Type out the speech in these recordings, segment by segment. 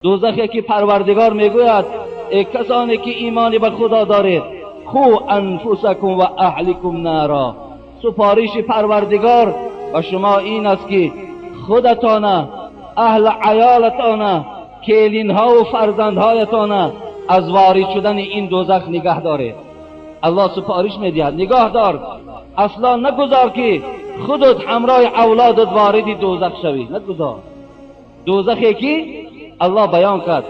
دوزخی که پروردگار میگوید ای کسانی که ایمانی به خدا دارید، خو انفسکم و اهلکم نارا. سپارش پروردگار و شما این است که خودتان، اهل عیالتان، کلینها و فرزندهایتان از وارد شدن این دوزخ نگه دارید. الله سپارش میدهد نگاه دار، اصلا نگذار که خودت همراه اولادت وارد دوزخ شوی، نگذار. دوزخی که الله بیان کرد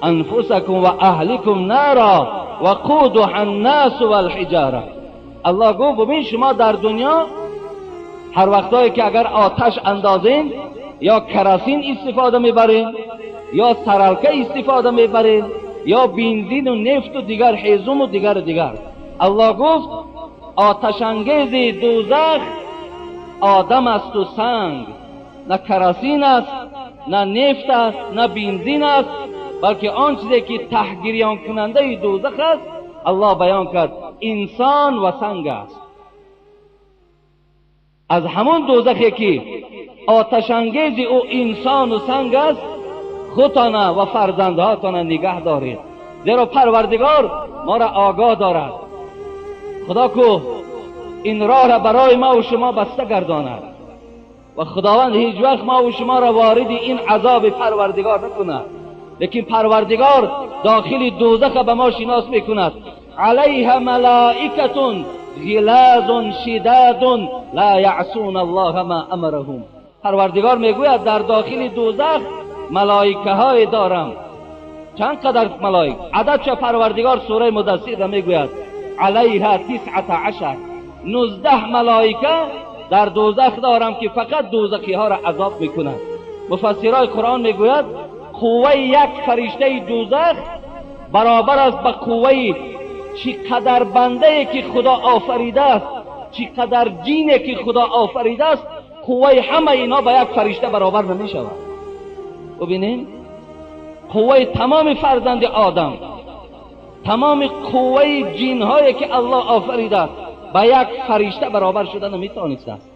انفسکم و اهلکم نارا وقودها الناس والحجاره. الله گفت ببین شما در دنیا هر وقتایی که اگر آتش اندازین یا کراسین استفاده میبرین یا سرالکه استفاده میبرین یا بنزین و نفت و دیگر حیزم و دیگر دیگر، الله گفت آتش انگیز دوزخ آدم است و سنگ، نه کراسین است، نه نفت است، نه بنزین است، بلکه آن چیزی که تحگیریان کننده دوزخ است الله بیان کرد انسان و سنگ است. از همون دوزخی که آتش انگیز او انسان و سنگ است خودتان و فرزندهاتان نگه دارید، زیرا پروردگار ما را آگاه دارد. خدا کو این راه را برای ما و شما بسته گرداند و خداوند هیچ وقت ما و شما را وارد این عذاب پروردگار نکند، لیکن پروردگار داخل دوزخ به ما شناس میکند. علیها ملائکة غلاظ شداد لا یعصون الله ما امرهم. پروردگار میگوید در داخل دوزخ ملائکه های دارم. چند قدر ملائک؟ عدد چه پروردگار سوره مدثر را میگوید علیها 19، 19 ملائکه در دوزخ دارم که فقط دوزخی ها را عذاب میکنند. مفسرای قرآن میگوید قوه یک فرشته دوزخ برابر است به قوه چقدر بنده که خدا آفریده است، چقدر جینی که خدا آفریده است، قوه همه اینا به یک فرشته برابر نمیشود. ببینین قوه تمام فرزند آدم، تمام قوه جینهایی که الله آفریده است به یک فرشته برابر شده نمیتوانست است.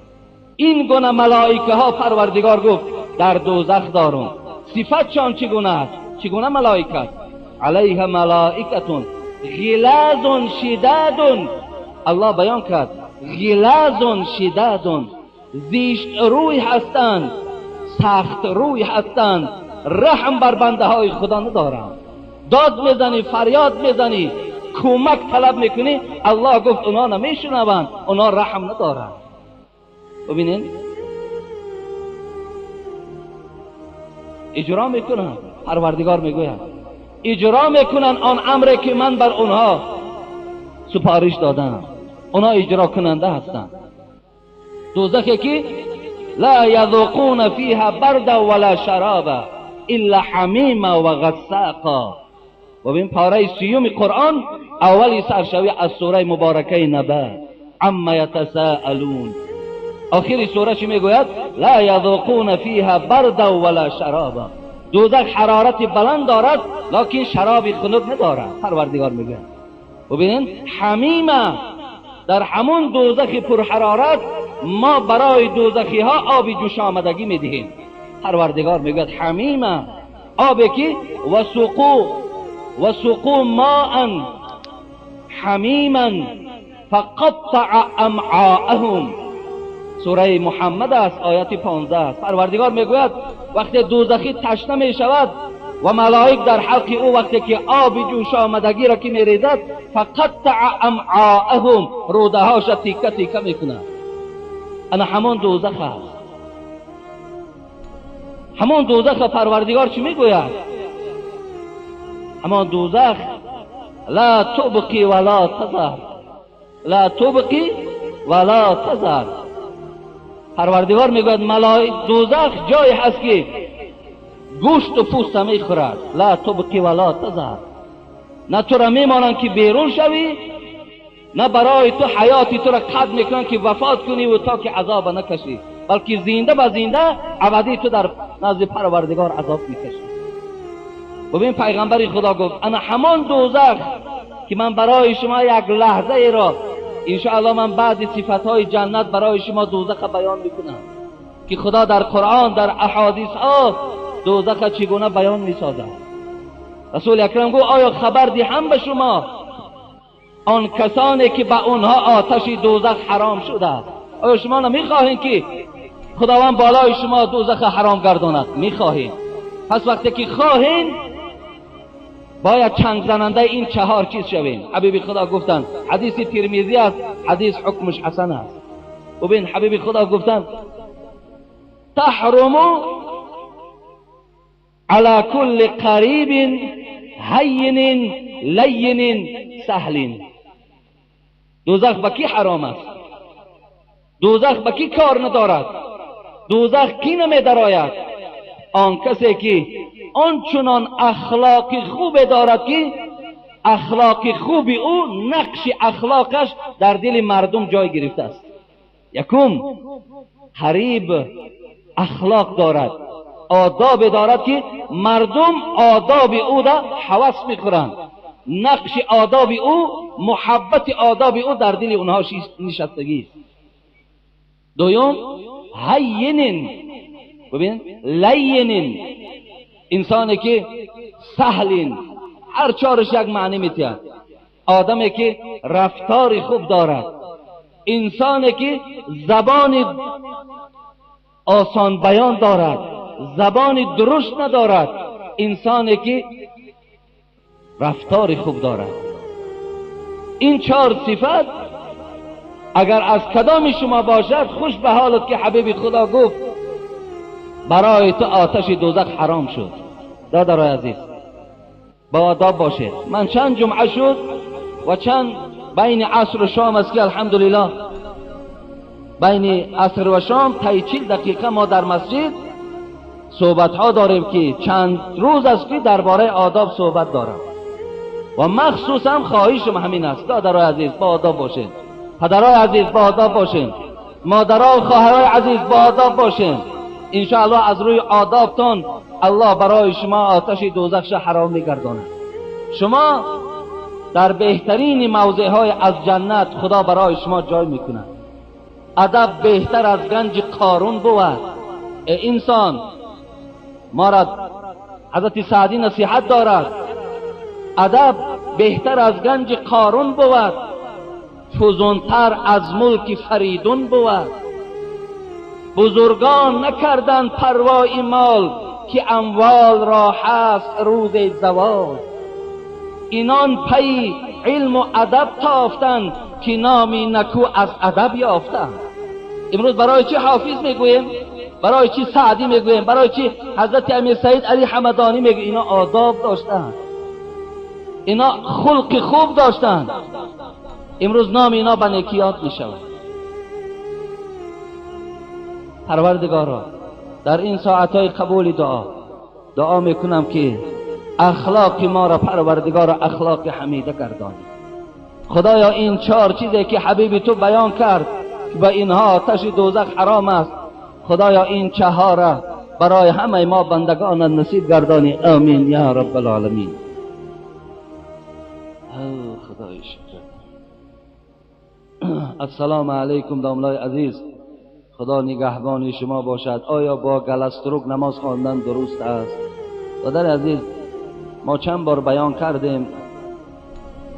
این گونه ملائکه ها پروردگار گفت در دوزخ دارم. صفتشان چگونه است؟ چگونه ملائکه است؟ علیها ملائکة غلاظ شداد. الله بیان کرد غلاظ شداد، زشت روی هستند، سخت روی هستند، رحم بر بنده های خدا ندارند. داد میزنی، فریاد میزنی، کمک طلب میکنی، الله گفت اونا نمیشنوند، اونا رحم ندارند. ببینین اجرا میکنن، پروردگار میگوید اجرا میکنن آن امری که من بر اونها سپارش دادم، اونا اجرا کننده هستند. دوزخی که لا یذوقون فیها بردا ولا شرابا الا حمیما و غساقا. و ببین پاره سیوم قرآن اولی سرشوی از سوره مبارکه نبأ عما یتساءلون، آخری سوره چی میگوید؟ لا یذوقون فیها بردا ولا شرابا. دوزخ حرارت بلند دارد لکن شراب خنک ندارد. پروردگار میگه ببینین حمیمه، در همون دوزخ پرحرارت ما برای دوزخی ها آب جوش آمدگی میدهیم. پروردگار میگوید حمیمه، آبی که وسقو ماء حمیما فقطع امعاءهم. سوره محمد است، آیت 15 است. پروردگار میگوید وقتی دوزخی تشنه میشود و ملائک در حلق او وقتی که آب جوش آمدگی را که میریزد فقطع امعاءهم، روده هاش تیکه تیکه میکند. انا همان دوزخ است، همان دوزخ. پروردگار چی میگوید؟ همان دوزخ لا تبقی ولا تذر، لا تبقی ولا تذر. پروردگار میگوید ملائک دوزخ جایی هست که گوشت و پوست میخورد. لا تبقی ولا تذر، نه تو را میمانند که بیرون شوی، نه برای تو حیاتی تو را قطع میکنند که وفات کنی و تا که عذاب نکشی، بلکه زنده به زنده ابدی تو در نزد پروردگار عذاب میکشی. ببین پیغمبر خدا گفت انا همان دوزخ که من برای شما یک لحظه ای را انشاءالله من بعد صفتهای جنت برای شما دوزخ بیان میکنم که خدا در قرآن در احادیث ها دوزخ چگونه بیان میسازد. رسول اکرم گفت آیا خبر دهم به شما آن کسانی که به اونها آتش دوزخ حرام شده است؟ آیا شما نمیخواهید که خداوند بالای شما دوزخ حرام گرداند؟ میخواهید. پس وقتی که خواهید باید چنگ زننده این چهار چیز شوین. حبیب خدا گفتند، حدیث ترمذی است، حدیث حکمش حسن است. ببین حبیب خدا گفتند تحرم على كل قریب هین لین سهل. دوزخ به کی حرام است؟ دوزخ به کی کار ندارد؟ دوزخ کی نمیدراید؟ آن کسی که آنچنان اخلاق خوب دارد که اخلاق خوب او، نقش اخلاقش در دل مردم جای گرفته است. یکم قریب اخلاق دارد، آداب دارد که مردم آداب او را هوس میخورند. نقش آداب او، محبت آداب او در دل اونها نشستگی است. دوم هینن، ببین لینن، انسانی که سهلین، هر چارش یک معنی میتید. آدمی که رفتار خوب دارد، انسانی که زبان آسان بیان دارد، زبان درشت ندارد، انسانی که رفتار خوب دارد. این چهار صفت اگر از کدام شما باشد، خوش به حالت که حبیب خدا گفت برای تو آتش دوزخ حرام شد. دادرای عزیز با آداب باشید. من چند جمعه شد و چند بین عصر و شام است که الحمدلله بین عصر و شام تا 40 دقیقه ما در مسجد صحبت ها داریم که چند روز است که درباره آداب صحبت دارم و مخصوصا خواهشم همین است. دادرای عزیز با آداب باشید، پدرای عزیز با آداب باشین، مادرها و خواهرای عزیز با آداب باشین. انشاءالله از روی آدابتان الله برای شما آتش دوزخش حرام میگرداند. شما در بهترین موضع های از جنت خدا برای شما جای میکند. ادب بهتر از گنج قارون بود. ای انسان، ما را حضرت سعدی نصیحت دارد، ادب بهتر از گنج قارون بود، فزونتر از ملک فریدون بود. بزرگان نکردند پروای مال، که اموال را هست روز زوال. اینان پی علم و ادب تافتند، که نامی نکو از ادب یافتند. امروز برای چی حافظ میگوییم؟ برای چی سعدی میگوییم؟ برای چی حضرت امیر سید علی حمدانی میگوییم؟ اینا آداب داشتند، اینا خلق خوب داشتند. امروز نام اینا به نیکی یاد میشود. پروردگارا در این ساعتهای قبول دعا، دعا میکنم که اخلاق ما را پروردگار اخلاق حمیده گردانی. خدایا این چهار چیزی که حبیب تو بیان کرد که به اینها آتش دوزخ حرام است، خدایا این چهار برای همه ما بندگان نصیب گردانی. آمین یا رب العالمین. خدای شکر. السلام علیکم داملای عزیز، خدا نگهبان شما باشد. آیا با گلستروک نماز خواندن درست است؟ برادر عزیز، ما چند بار بیان کردیم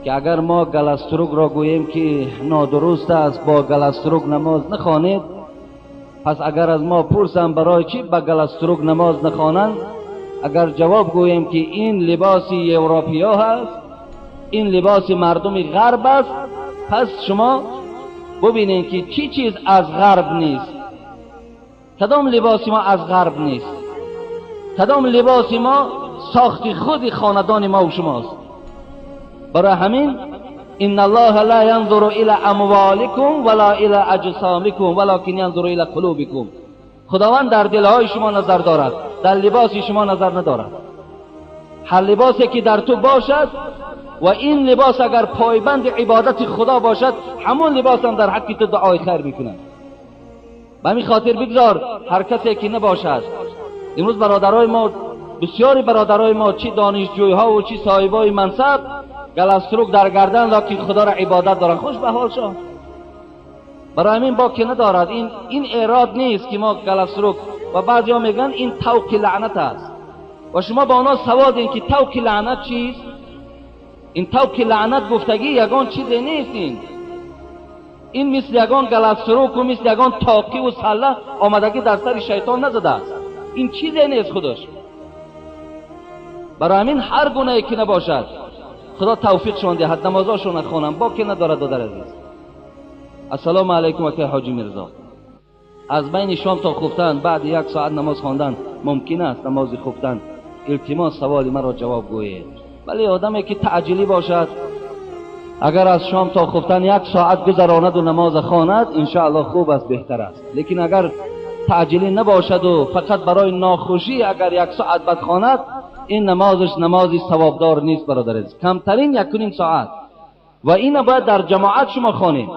که اگر ما گلستروک را گوییم که نادرست است، با گلستروک نماز نخوانید، پس اگر از ما پرسن برای چی با گلستروک نماز نخوانند، اگر جواب گوییم که این لباس یوروپیا هست، این لباس مردم غرب است، پس شما ببینید که چی چیز از غرب نیست. کدام لباس ما از غرب نیست؟ کدام لباس ما ساخت خود خاندان ما و شماست؟ برای همین ان الله لا ينظر الى اموالکم ولا الى اجسامکم ولكن ينظر الى قلوبکم. خداوند در دلهای شما نظر دارد، در لباس شما نظر ندارد. هر لباسی که در تو باشد و این لباس اگر پایبند عبادت خدا باشد، همون لباس هم در حق تو دعای خیر میکنند. به همین خاطر بگذار هر کسی که نباشد. امروز برادرای ما، بسیاری برادرای ما، چی دانشجویها و چی صاحبای منصب، گلستروک در گردن را که خدا را عبادت دارن. خوش به حال شد. برای همین باکی ندارد. این ایراد نیست که ما گلستروک، و بعضیا میگن این طوق لعنت است. ва шумо ба онҳо савол диҳед ки тавқи лаънат чист. Ин тавқи лаънат гуфтагӣ ягон чизе нест. Ин мисли ягон галасруку, мисли ягон тоқиву салла омадагӣ дар сари шайтон назадааст. Ин чизе нест худаш. Барои ҳамин ҳар гунае ки набошад, худо тавфиқшон диҳад, намозошонро хонам, боке надорад додар азиз. Ассалому алайкум акай ҳоҷи Мирзо. Аз байни шом то хуфтан баъди як соат намоз хондан мумкин аст намози хуфтан? Илтимос саволи маро ҷавоб гӯед. Вале одаме ки таъҷилӣ бошад, агар аз шом то хуфтан як соат гузаронаду намоз хонад, иншоаллоҳ хуб аст, беҳтар аст. Лекин агар таъҷилӣ набошаду фақат барои нохушӣ агар як соат бад хонад, ин намозаш намози савобдор нест бародар азиз. Камтарин 1.5 соат. Ва ина бояд дар ҷамоат шумо хонед.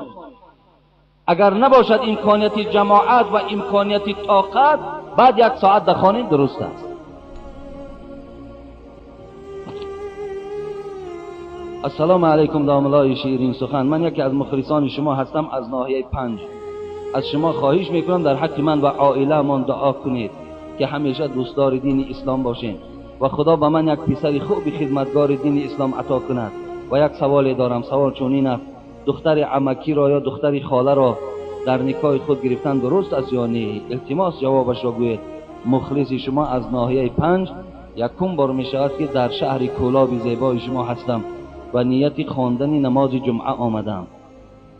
Агар набошад имконияти ҷамоат ва имконияти тоқат, баъд як соат дахонед дуруст аст. Ассалому алайкум домлаи ширин сухан. Ман яке аз мухлисони шумо ҳастам аз ноҳияи 5. Аз шумо хоҳиш мекунам дар ҳаққи ман ва оиламон дуо кунед ки ҳамеша дӯстдори дини ислом бошем ва худо ба ман як писари хуби хидматгори дини ислом ато кунад. Ва як саволе дорам. Савол чунин аст: духтари амакиро ё духтари холаро дар никоҳи худ гирифтан дуруст аст ё не? Илтимос ҷавобашро гӯед. Мухлиси шумо аз ноҳияи 5. Якум бор мешавад ки дар шаҳри Кӯлоби зебои шумо ҳастам ва нияти хондани намози ҷумъа омадам.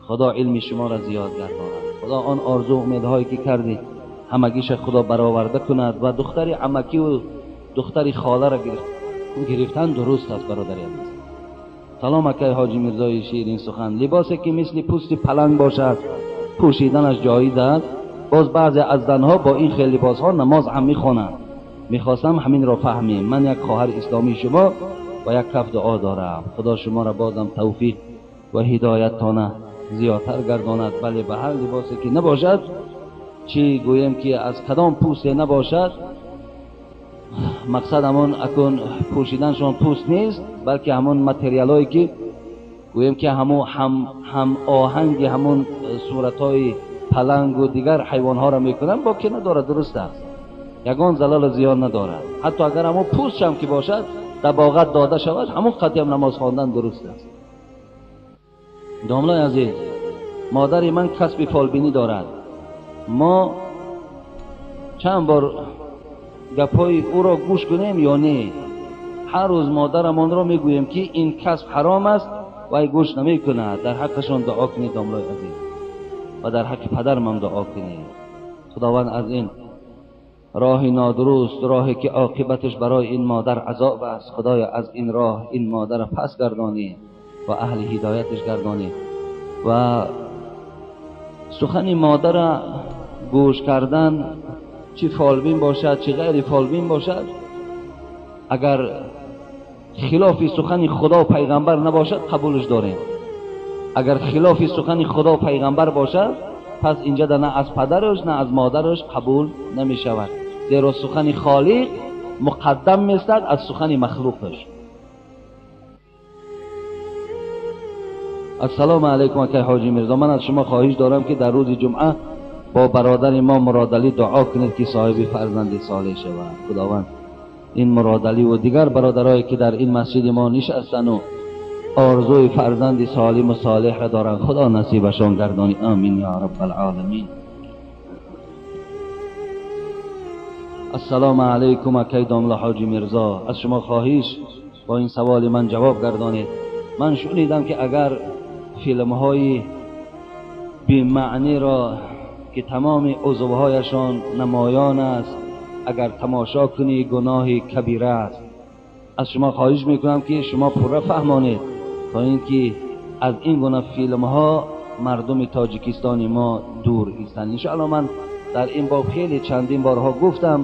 Худо илми шуморо зиёд гардонад. Худо он орзу умедҳое ки кардед ҳамагиша худо бароварда кунад. Ва духтари амакиву духтари холаро гирифтан дуруст аст бародари азиз. Салом акай ҳоҷи Мирзои ширин сухан. Либосе ки мисли пӯсти паланг бошад пӯшиданаш ҷоиз аст? Боз баъзе аз занҳо бо ин хел либосҳо намоз ҳам мехонанд. Мехостам ҳаминро фаҳмем. Ман як хоҳари исломии шумо ва як каф дуо дорам. Худо шуморо бозам тавфиқ ва ҳидояттона зиёдтар гардонад. Бале, ба ҳар либосе ки набошад, чӣ гӯем ки аз кадом пӯсте набошад, мақсад ҳамон акун пӯшиданшон пӯст нест, балки ҳамон материалҳое ки гӯем ки ҳамон ҳам оҳанги ҳамон суратҳои палангу дигар ҳайвонҳоро мекунанд, боке надорад, дуруст аст. Ягон залалу зиён надорад. Ҳатто агар ҳамон пӯстшам ки бошад, дабоғат дода шавад, ҳамон қатъиам намоз хондан дуруст аст. Домлаи азиз, модари ман касби фолбинӣ дорад. Мо чанд бор гапҳои ӯро гӯш кунем ё не? Ҳар рӯз модарамонро мегӯем ки ин касб ҳаром аст, вай гӯш намекунад. Дар ҳаққашон дуо кунед домлаи азиз ва дар ҳаққи падарамам дуо кунед. Худованд аз ин роҳи нодуруст, роҳе ки оқибаташ барои ин модар азоб аст, худоё аз ин роҳ ин модарро пас гардонӣ ва аҳли ҳидояташ гардонӣ. Ва сухани модарро гӯш кардан, чӣ фолбин бошад чӣ ғайри фолбин бошад, агар хилофи сухани худо ва пайғамбар набошад қабулш дорем. Агар хилофи сухани худо ва пайғамбар бошад, пас инҷа на аз падараш на аз модараш қабул намешавад, зеро сухани холиқ муқаддам местад аз сухани махлуқаш. Ассалому алайкум акай ҳоҷи Мирзо. Ман аз шумо хоҳиш дорам ки дар рӯзи ҷумъа бо бародари мо Муродалӣ дуо кунед ки соҳиби фарзанди солеҳ шавад. Худованд ин Муродалӣ ва дигар бародарое ки дар ин масҷиди мо нишастану орзуи фарзанди солиму солеҳро доранд, худо насибашон гардонӣ. Амин ё раббалъоламин. Ассалому алайкум акай домла ҳоҷи Мирзо. Аз шумо хоҳиш бо ин саволи ман ҷавоб гардонед. Ман шунидам ки агар филмҳои бемаъниро ки тамоми узвҳояшон намоён аст, агар тамошо кунӣ гуноҳи кабира аст. Аз шумо хоҳиш мекунам ки шумо пурра фаҳмонед то ин ки аз ин гуна филмҳо мардуми тоҷикистони мо дур истанд. Иншоалло ман дар ин боб хеле чандин борҳо гуфтам,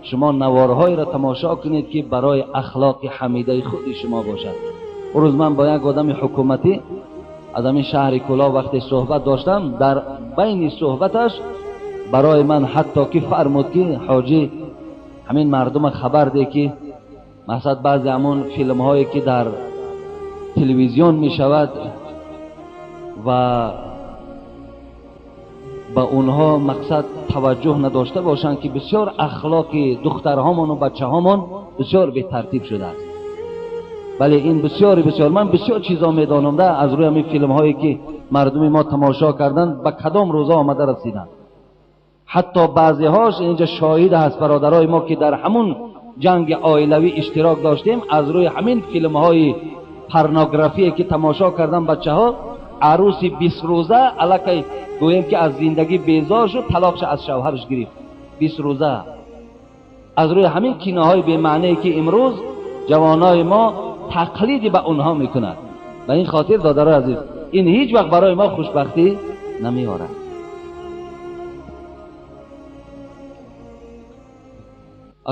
шумо наворҳоеро тамошо кунед ки барои ахлоқи ҳамидаи худи шумо бошад. Он рӯз ман бо як одами ҳукуматӣ аз ҳамин шаҳри Кӯлоб вақте суҳбат доштам, дар байни суҳбаташ барои ман ҳатто ки фармуд ки ҳоҷӣ ҳамин мардума хабар де ки мақсад баъзе ҳамон филмҳое ки дар телевизион мешавад ва ба онҳо мақсад таваҷҷӯҳ надошта бошанд ки бисёр ахлоқи духтарҳомон ва бачаҳомон бисёр бетартиб шудааст. Бале, ин бисёр бисёр ман бисёр чизо медонам да аз рӯи ҳамин филмҳое ки мардуми мо тамошо карданд, ба кадом рӯза омада расиданд. Ҳатто баъзеҳош инҷа шоҳид ҳаст бародарои мо ки дар ҳамун ҷанги оилавӣ иштирок доштем, аз рӯи ҳамин филмҳои порнографие ки тамошо кардан бачаҳо, арӯси 20 рӯза аллакай гӯем ки аз зиндагӣ безор шуд, талоқша аз шавҳараш гирифт. 20 рӯза аз рӯи ҳамин киноҳои бемаънае ки имрӯз ҷавонои мо тақлиди ба онҳо мекунад. Ба ин хотир додарои азиз, ин ҳеҷ вақт барои мо хушбахтӣ намеорад.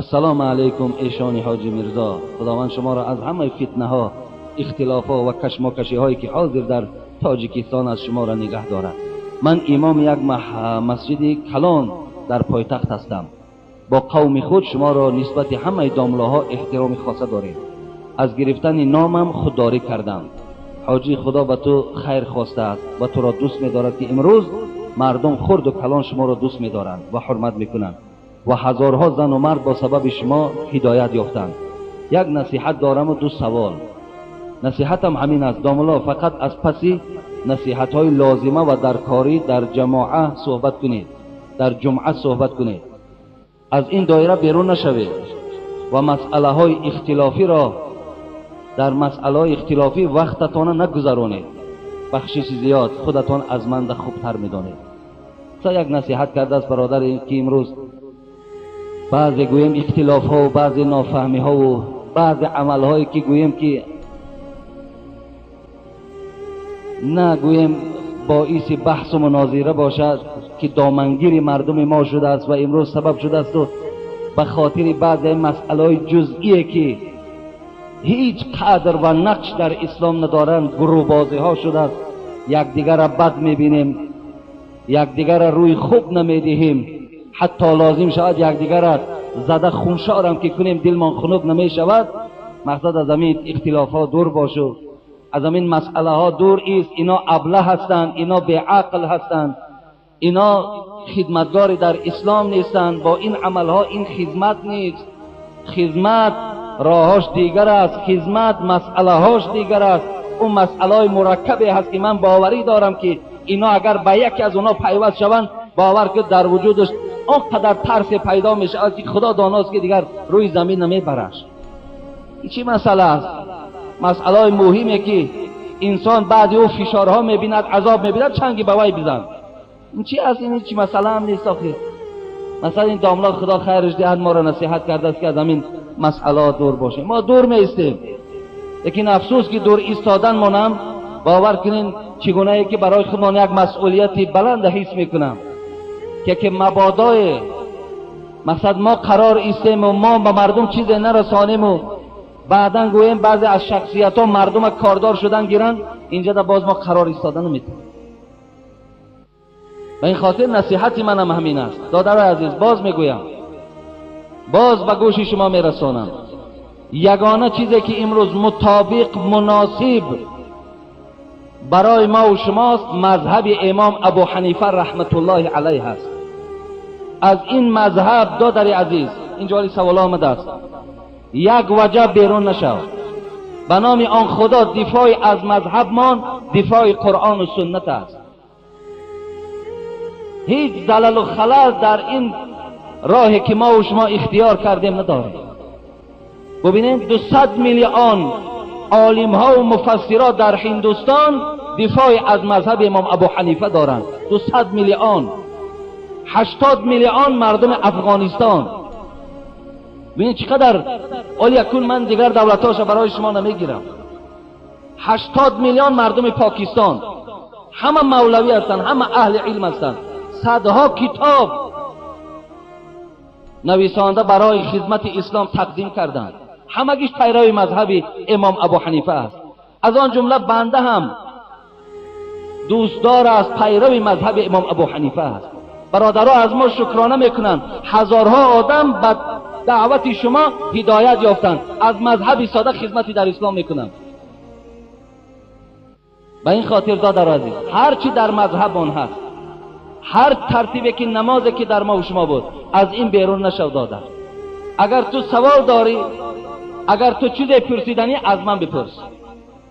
Ассалому алайкум эшони ҳоҷи Мирзо. Худованд шуморо аз ҳамаи фитнаҳо, ихтилофҳо ва кашмокашиҳое ки ҳозир дар Тоҷикистон аст шуморо нигаҳ дорад. Ман имоми як масҷиди калон дар пойтахт ҳастам. Бо қавми худ шуморо нисбати ҳамаи домлаҳо эҳтироми хоса дорем. Аз гирифтани номам худдорӣ кардам. Ҳоҷи Худо ба ту хайр хостааст ва туро дӯст медорад ки имрӯз мардум хурду калон шуморо дӯст медоранд ва ҳурмат мекунанд ва ҳазорҳо зану мард бо сабаби шумо ҳидоят ёфтанд. Як насиҳат дораму ду савол. Насиҳатам ҳамин аст домулло, фақат аз паси насиҳатҳои лозима ва даркорӣ дар ҷамоа суҳбат кунед, дар ҷумъа суҳбат кунед. Аз ин доира берун нашавед ва масъалаҳои ихтилофиро дар масъалаҳои ихтилофӣ вақтатона нагузаронед. Бахшиши зиёд худатон аз манда хубтар медонед. Са як насиҳат кардааст бародаре ки имрӯз баъзе гӯем ихтилофҳо ва баъзе нофаҳмиҳо ва баъзе амалҳое ки гӯем ки на гӯем боиси баҳсу мунозира бошад ки домангири мардуми мо шудааст ва имрӯз сабаб шудаасту ба хотири баъзе масъалаҳои ҷузъие ки ҳеҷ қадр ва нақш дар ислом надоранд гурӯҳбозиҳо шудааст. Якдигарро бад мебинем, якдигарро рӯи хуб намедиҳем, ҳатто лозим шавад якдигарро зада хуншорам ки кунем дилмон хунук намешавад. Мақсад аз ҳамин ихтилофҳо дур бошу, аз ҳамин масъалаҳо дур ист. Ино аблаҳ ҳастанд, ино беақл ҳастанд, ино хидматгори дар ислом нестанд. Бо ин амалҳо ин хизмат нест. Хизмат роҳаш дигар аст, хизмат масъалаҳош дигар аст. Ӯ масъалаҳои мураккабе ҳаст ки ман боварӣ дорам ки ино агар ба яке аз онҳо пайваст шаванд, бовар ки дар вуҷудаш он қадар тарсе пайдо мешавад ки худо доност ки дигар рӯи замин намебараш. Ин чӣ масъала аст? Масъалаҳои муҳиме ки инсон баъди ӯ фишорҳо мебинад, азоб мебинад, чанги ба вай бизан. Ин чӣ аст? Ин ҳеҷ масъала ҳам нест охир. Масалан ин домла худо хайраш диҳад моро насиҳат кардааст ки аз ҳамин масъалаҳо дур бошем. Мо дур меистем, лекин афсӯс ки дур истодан монам, бовар кунед чӣ гунае ки барои худмон як масъулияти баланд ҳис мекунам ки мабодое мақсад мо қарор истему мо ба мардум чизе нарасонему баъдан гӯем баъзе аз шахсиятҳо мардума кордор шудан гиранд, инҷа боз мо қарор истода наметавонем. Ба ин хотир насиҳати манам ҳамин аст додарои азиз. Боз мегӯям, боз ба гӯши шумо мерасонам, ягона чизе ки имрӯз мутобиқ муносиб барои мо ва шумост мазҳаби имом Абу Ҳанифа раҳматуллоҳи алайҳ аст. Аз ин мазҳаб додари азиз, инҷо вали савол омадааст, як ваҷаб берун нашав. Ба номи он худо дифои аз мазҳабмон дифои қуръону суннат аст. Ҳеҷ залалу халал дар ин роҳе ки мо ва шумо ихтиёр кардем надорем. Бубинед, 200 миллион олимҳо ва муфассирот дар Ҳиндустон дифои аз мазҳаби имом Абу Ҳанифа доранд. 200 миллион, 80 миллион мардуми Афғонистон. Бубинед чӣ қадар. Оли якун ман дигар давлатҳоша барои шумо намегирам. 80 миллион мардуми Покистон ҳама мавлавӣ ҳастанд, ҳама аҳли илм ҳастанд. Садҳо китоб нависонда барои хизмати ислом тақдим карданд. Ҳамагиш пайрави мазҳаби имом Абу Ҳанифа аст. Аз он ҷумла банда ҳам дӯстдор аст, пайрави мазҳаби имом Абу Ҳанифа аст. Бародаро аз мо шукрона мекунанд. Ҳазорҳо одам ба даъвати шумо ҳидоят ёфтанд, аз мазҳаби сода хизмати дар ислом мекунанд. Ба ин хотир додаро азиз, ҳар чӣ дар мазҳаб он ҳаст, ҳар тартибе ки намозе ки дар мо ва шумо буд, аз ин берун нашав додар. Агар ту савол дорӣ, агар ту чизе пурсиданӣ, аз ман бипурс.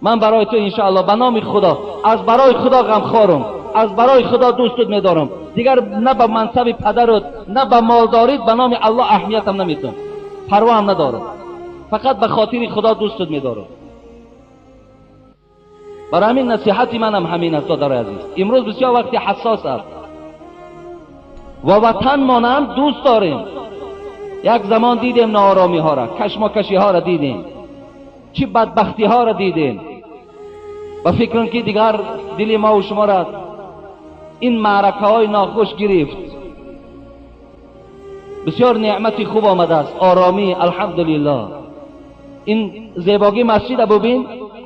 Ман барои ту иншоаллоҳ ба номи Худо, аз барои Худо ғамхорам, аз барои Худо дӯстат медорам. Дигар на ба мансаби падарат, на ба молдорит, ба номи Аллоҳ аҳамиятам намедиҳам, парвоам надорам, фақат ба хотири Худо дӯстат медорам. Барои ҳамин насиҳати манам ҳамин аст, додари азиз. Имрӯз бисёр вақти ҳассос аст ва ватанмонам дӯст дорем. Як замон дидем нооромиҳоро, кашмокашиҳоро дидем, чӣ бадбахтиҳоро дидем. Ба фикрам ки дигар дили мо ва шуморо ин маъракаҳои нохуш гирифт. Бисёр неъмати хуб омадааст, оромӣ, алҳамдулиллоҳ. Ин зебогии масҷида бубин,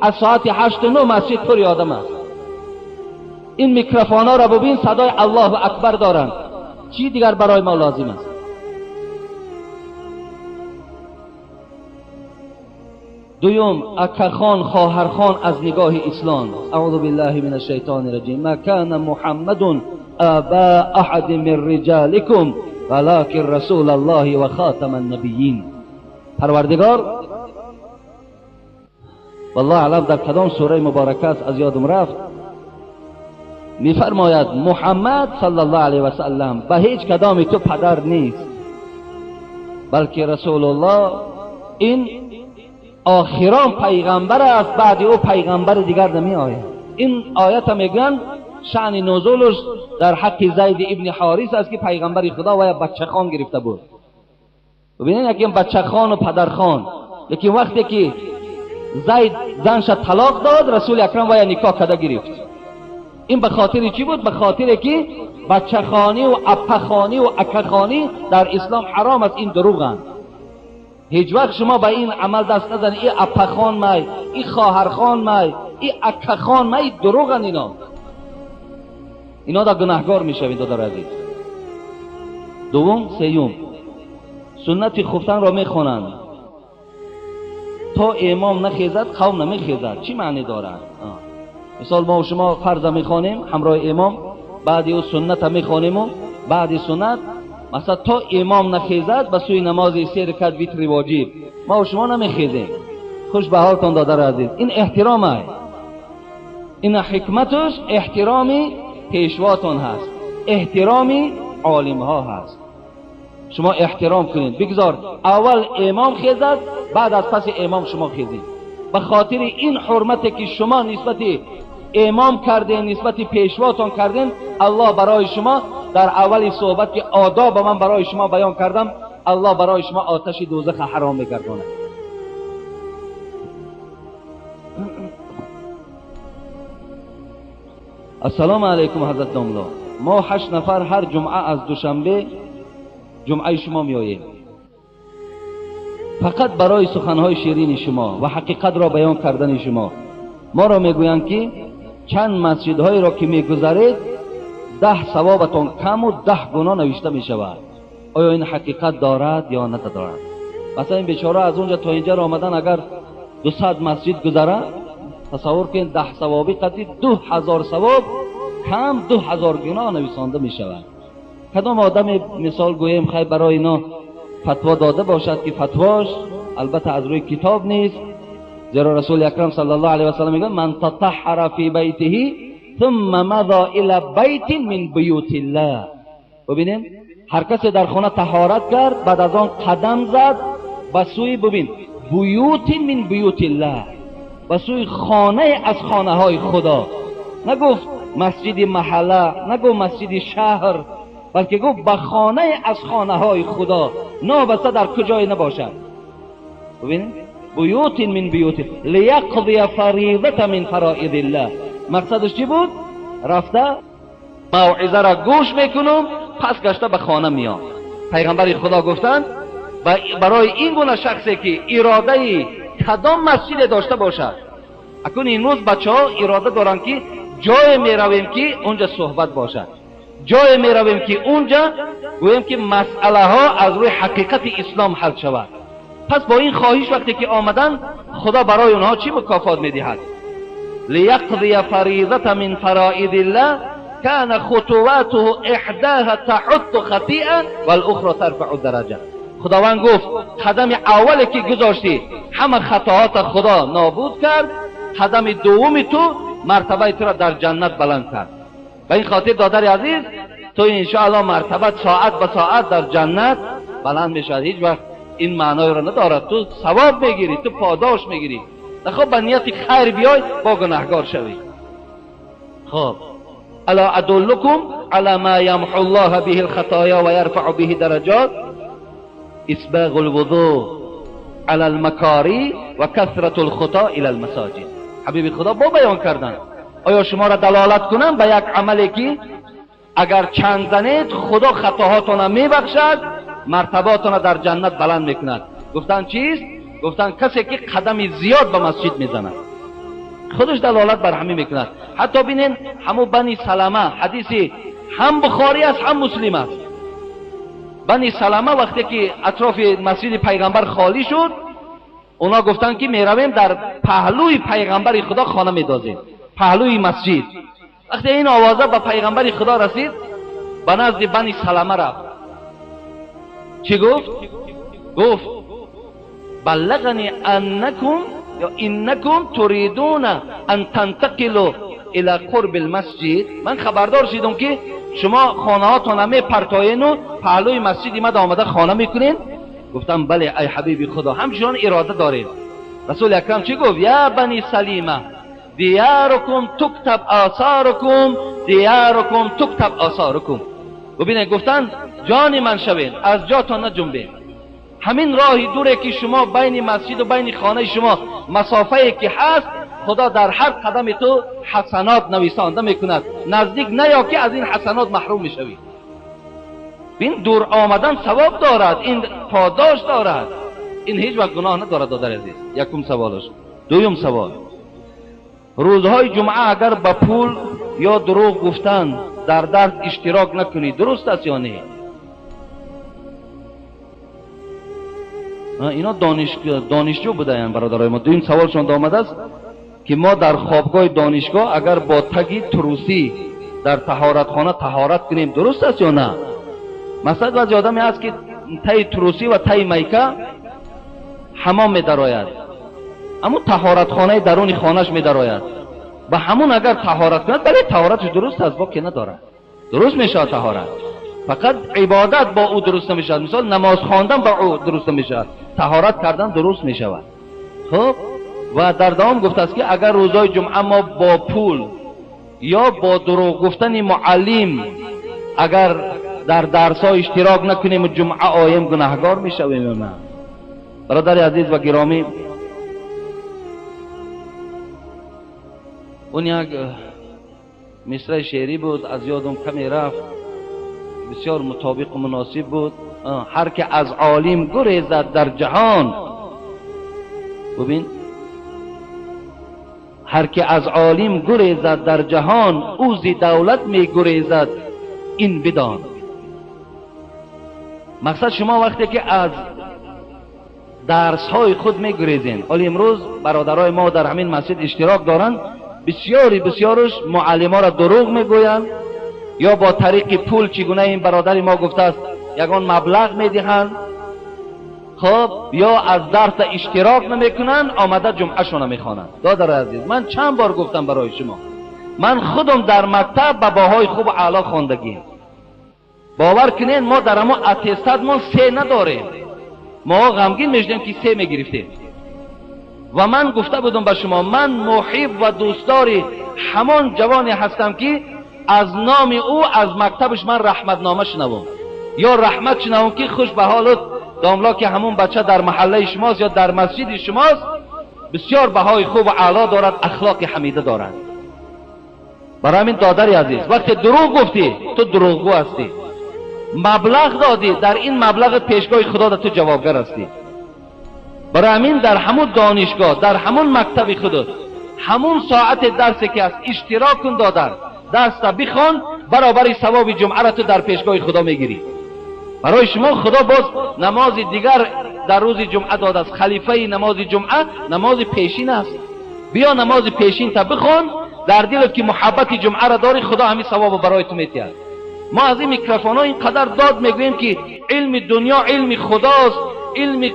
аз соати 8 то 9 масҷид пури одам аст. Ин микрофонҳоро бубин, садои Аллоҳу акбар доранд. Чӣ дигар барои мо лозим аст? Дуюм, акахон, хоҳархон аз нигоҳи ислом. Аъузу биллаҳи мин ашшайтони раҷим. Ма кана Муҳаммадун аба аҳадин мин риҷаликум валакин расулаллоҳи ва хотама ннабийин. Парвардигор, валлоҳ аълам дар кадом сураи муборака аст, аз ёдам рафт, мефармояд Муҳаммад саллаллоҳу алайҳи васаллам ба ҳеҷ кадоми ту падар нест, балки расулуллоҳ ин охирон пайғамбар аст, баъди ӯ пайғамбари дигар намеояд. Ин оята мегӯянд шаъни нузулаш дар ҳаққи Зайд ибни Ҳорис аст, ки пайғамбари Худо вая бачахон гирифта буд. Бубинед, якем бачахону падархон. Лекин вақте ки Зайд занша талоқ дод, расули акрам вая никоҳ карда гирифт. Ин ба хотири чӣ буд? Ба хотире ки бачахонӣ ва аппахонӣ ва акахонӣ дар ислом ҳаром аст. Ин дурӯғанд. Ҳеҷ вақт шумо ба ин амал даст назанед. И аппахон май, и хоҳархон май, и акахон май, дурӯғанд ино. Ино да гунаҳгор мешавед, додари азиз. Дуввум, сеюм, суннати хуфтанро мехонанд. То имом нахезад, қавм намехезад. Чӣ маъне дорад? Мисол, мо шумо фарза мехонем ҳамроҳи имом, баъди ӯ сунната мехонему баъди суннат, масалан, то имом нахезад ба сӯи намози се ракат витри воҷиб, мо шумо намехезем. Хуш ба ҳолтон, додари азиз. Ин эҳтиром ай, ин ҳикматаш эҳтироми пешвотон ҳаст, эҳтироми олимҳо ҳаст. Шумо эҳтиром кунед, бигзор аввал имом хезад, баъд аз паси имом шумо хезед. Ба хотири ин ҳурмате ки шумо нисбати имом кардем, нисбати пешвотон кардем, Аллоҳ барои шумо дар аввали суҳбат ки одоба ман барои шумо баён кардам, Аллоҳ барои шумо оташи дӯзаха ҳаром мегардонад. Ассалому алайкум, ҳазрат домло. Мо 8 нафар ҳар ҷумъа аз Душанбе ҷумъаи шумо меоем, фақат барои суханҳои ширини шумо ва ҳақиқатро баён кардани шумо. Моро мегӯянд ки чанд масҷидҳоеро ки мегузаред, 10 савобатон каму 10 гуноҳ навишта мешавад. Оё ин ҳақиқат дорад ё надорад? Масалан, ин бечора аз унҷа то инҷаро омадан, агар 200 масҷид гузарад, тасаввур кунед, 10 савоби қадри 2000 савоб кам 2000 гуноҳ нависонда мешавад. Кадом одаме, мисол гӯем, хай барои ино фатво дода бошад, ки фатвош албатта аз рӯи китоб нест, зеро расули акрам саллаллоҳу алайҳи васаллам мегӯяд: ман татаҳҳара фи байтиҳи ثم مضى إلى بيت من بيوت الله. ببینید، هر کسی در خانه طهارت کرد، بعد از آن قدم زد به سوی، ببین، بیوت من بیوت الله، به سوی خانه از خانه های خدا. نگفت مسجد محله، نگفت مسجد شهر، بلکه گفت به خانه از خانه های خدا، نابسته در کجای نباشد. ببینید، بیوت من بیوت لیقضی فریضة من فرائض الله. مقصدش چی بود؟ رفته موعظه را گوش میکنم، پس گشته به خانه میام. پیغمبر خدا گفتند برای این گونه شخصی که اراده کدام مسجد داشته باشد. اکنون این روز بچه ها اراده دارند که جای میرویم که اونجا صحبت باشد، جای میرویم که اونجا گوییم که مسئله ها از روی حقیقت اسلام حل شود. پس با این خواهش وقتی که آمدن، خدا برای اونها چی مکافات میدهد؟ لیقضی فریضة من فرائض الله كان خطواته احداها تحط خطيئة والاخرى ترفع الدرجة. Худованд гуфт қадами аввале ки гузоштӣ ҳама хатоҳота Худо нобуд кард, қадами дуввуми ту мартабаи туро дар ҷаннат баланд кард. Ба ин хотир додари азиз, ту иншоаллоҳ мартабат соат ба соат дар ҷаннат баланд мешавад. Ҳеҷ вақт ин маъноеро надорад. Ту савоб мегирӣ, ту подош мегирӣ. Нахоб ба нияти хайр биёй, бо гунаҳгор шавӣ. Хоб ألا أدلكم على ما يمحو الله به الخطايا ويرفع به درجات؟ إسباغ الوضوء على المكاري وكثرة الخطا إلى المساجد. حبیب خدا با بیان کردن آیا شما را دلالت کنم به یک عملی که اگر چند زنید خدا خطاهاتان میبخشد، مرتباتان در جنت بلند میکند؟ گفتن چیست؟ گفتن کسی که قدم زیاد به مسجد میزند، خودش دلالت بر همین میکند. حتی بینین همو بنی سلمه، حدیثی هم بخاری است هم مسلم است. بنی سلمه وقتی که اطراف مسجد پیغمبر خالی شد، اونا گفتن که میرویم در پهلوی پیغمبر خدا خانه میدازیم، پهلوی مسجد. وقتی این آوازه به پیغمبر خدا رسید، به نزد بنی سلمه رفت. چی گفت؟ گفت بلغنی انکم یا انکم تريدون ان تنتقلوا الى قرب المسجد. من خبردار شدم که شما خانه هاتون میپرتاین و پهلوی مسجد ما آمده خانه میکنین. گفتم بله ای حبیبی خدا، همچنان اراده داریم. رسول اکرم چی گفت؟ یا بنی سلیمه دیارکم تکتب آثارکم، دیارکم تکتب آثارکم. ببینید گفتن جان من شوین، از جاتان نجنبین. همین راه دوره که شما بین مسجد و بین خانه شما مسافه که هست، خدا در هر قدم تو حسنات نویسانده میکند. نزدیک نیا که از این حسنات محروم میشوی. این دور آمدن ثواب دارد، این پاداش دارد، این هیچ وقت گناه ندارد. دادر عزیز، یکم سوالش. دوم سوال، روزهای جمعه اگر با پول یا دروغ گفتن در درس اشتراک نکنی درست است یا نه؟ اینا دانشجو بودن برادرای ما. دویم سوالشون آمده است که ما در خوابگاه دانشگاه اگر با تگی تروسی در طهارتخانه طهارت کنیم درست است یا نه؟ مثلا بعضی آدمی هست که تای تروسی و تای میکه حمام میدراید، اما طهارتخانه درون خانهش میدراید، با همون اگر طهارت کند بله طهارتش درست است، باکی ندارد، درست میشود طهارت. فقط عبادت با او درست نمیشود، مثال نماز خواندن با او درست نمیشود، طهارت کردن درست میشود. خب و در دوام گفته است که اگر روزهای جمعه ما با پول یا با دروغ گفتن معلم اگر در درس ها اشتراک نکنیم و جمعه آیم گناهگار میشویم یا نه؟ برادر عزیز و گرامی، اون یک مصرع شعری بود از یادم کمی رفت، بسیار مطابق و مناسب بود. هر که از عالم گریزد در جهان، ببین، هر که از عالم گریزد در جهان، او ز دولت می گریزد این بدان. مقصد شما وقتی که از درس های خود می گریزین، حالا امروز برادرای ما در همین مسجد اشتراک دارند، بسیاری بسیارش معلم ها را دروغ میگویند یا با طریق پول، چگونه این برادر ما گفته است، یگان مبلغ میدهند، خب یا از درس اشتراک نمیکنند، آمده جمعه شون میخوانند. دادر عزیز، من چند بار گفتم برای شما، من خودم در مکتب به باهای خوب اعلی خواندگیم. باور کنین ما در اما اتستاد ما 3 نداریم، ما غمگین میشدیم که 3 میگرفتیم. و من گفته بودم به شما، من محب و دوستدار همان جوانی هستم که از نام او از مکتبش من رحمتنامه شنوم یا رحمت شنوم که خوش به حالت داملا که همون بچه در محله شماست یا در مسجد شماست، بسیار بهای خوب و اعلی دارد، اخلاق حمیده دارد. برای همین دادر عزیز، وقتی دروغ گفتی تو دروغگو هستی، مبلغ دادی، در این مبلغ پیشگاه خدا در تو جوابگر هستی. برای همین در همون دانشگاه، در همون مکتب خودت، همون ساعت درسی که است اشتراک کن دادر، درس بخوان، برابر ثواب جمعه را تو در پیشگاه خدا میگیری. برای شما خدا باز نماز دیگر در روز جمعه داده است. خلیفه نماز جمعه نماز پیشین است. بیا نماز پیشین تا بخوان، در دلت که محبت جمعه را داری، خدا همین ثواب برای تو میتید. ما از این میکروفون ها اینقدر داد میگوییم که Илми дунё илми худост, илми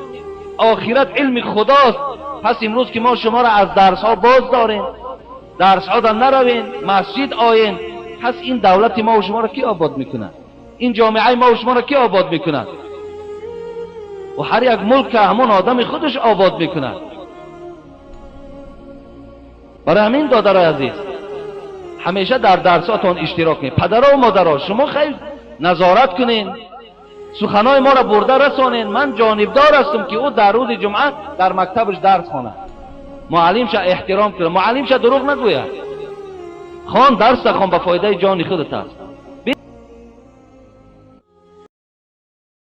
охират илми худост. Пас имрӯз ки мо шуморо аз дарсҳо боз дорем, дарсҳо да наравен, масҷид оен, пас ин давлати мо шуморо ки обод мекунад? Ин ҷомеаи мо шуморо ки обод мекунад? Ва ҳар як мулк ҳамон одами худаш обод мекунад. Барои ҳамин, додарои азиз, ҳамеша дар дарсотон иштирок кунед. Падаро ва модаро, шумо хеле назорат кунед, суханои моро бурда расонед. Ман ҷонибдор ҳастам, ки ӯ дар рӯзи ҷумъа дар мактабаш дарс хонад, муаллимша эҳтиром кунад, муаллимша дурӯғ нагӯяд. Хон, дарса хон, ба фоидаи ҷони худат аст.